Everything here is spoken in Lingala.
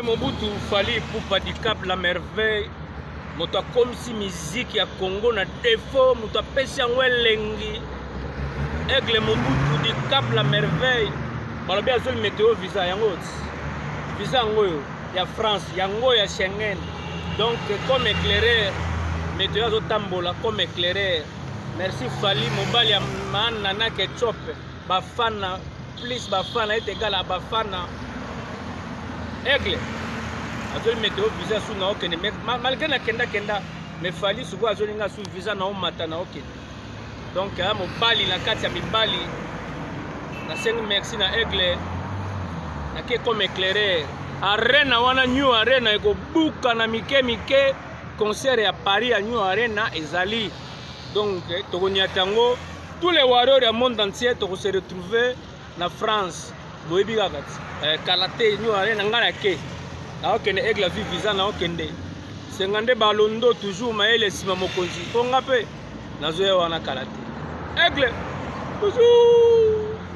Mobutu Fally Ipupa Dicap la merveille moto akomisi miziki ya Congo na defaut moto apesi yango elengi Aigle Mobutu Dicap la merveille balobi azoli meteo visa yango visa yango oyo ya France yango ya Schengen donc comme éclaireur meteo azotambola comme éclaireur merci Fally mobali ya manana ketchup Bafana plus bafana est égal à bafana. Aigle azoli meteo visa su na okende malgré na kenda kenda mais Fally sikoyo azoli nga su visa na omata na okende donc aya mobali na kati ya mibali nasengi merci na aigle nake comme éclaireur arena wana new arena ekobuka na mike mike concert ya paris ya new arena ezali donc tokonyata yango tous les warriors ya monde entier toko se retrouver na France boyebi kaka ti eh, kala te nyo ale na ngai na ke naokende aigle azwi visa naokende senga nde balondo toujours mayele nsima mokonzi mpo nga mpe nazoya wana kala te aigle toujours.